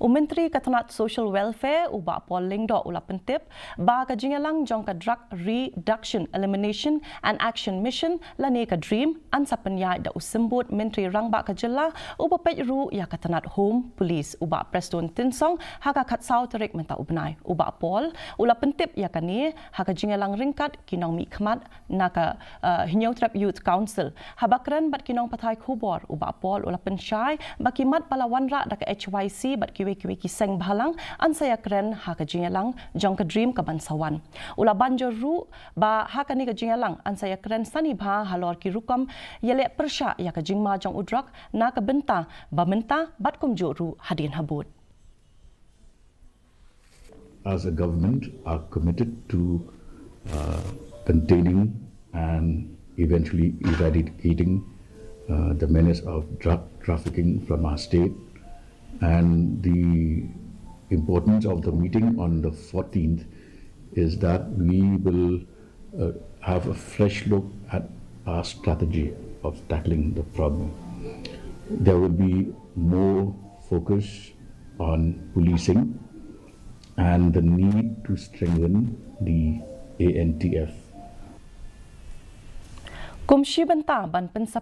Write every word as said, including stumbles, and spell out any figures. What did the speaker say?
U Myntri ka tnat Social Welfare, u Bah Paul Lyngdoh, u la pyntip ba ka jingïalang jong ka Drug Reduction, Elimination and Action Mission lane ka DREAM yn sa pynïaid da u Symbud Myntri Rangbah ka jylla, uba peit ruh ïa ka tnat Home, Police, u Bah Prestone Tynsong, ha ka khatsaw tarik mynta u bnai. U Bah Paul u la pyntip ïa kane ha ka jingïalang ryngkat ki nongmihkhmat na ka, uh, Hynñiewtrep Youth Council. Haba kren bad ki nongpathai khubor, u Bah Paul u la pynshai ba ki mat ba la wanrah da ka H Y C bad kiwei kiwei ki seng bhalang yn sa ïakren ha ka jingïalang jong ka DREAM kaban sa wan. U la ban jur ruh ba ha kane ka jingïalang yn sa ïakren sani bha halor ki rukom ïaleh pyrshah ïa ka jingma jong u drug na ka bynta ba mynta bad kumjuh ruh hadien habud. As a government, are committed to uh, containing and eventually eradicating uh, the menace of drug trafficking from our state. And the importance of the meeting on the fourteenth is that we will uh, have a fresh look at our strategy of tackling the problem. There will be more focus on policing and the need to strengthen the A N T F. Kum shi bynta ban pynsa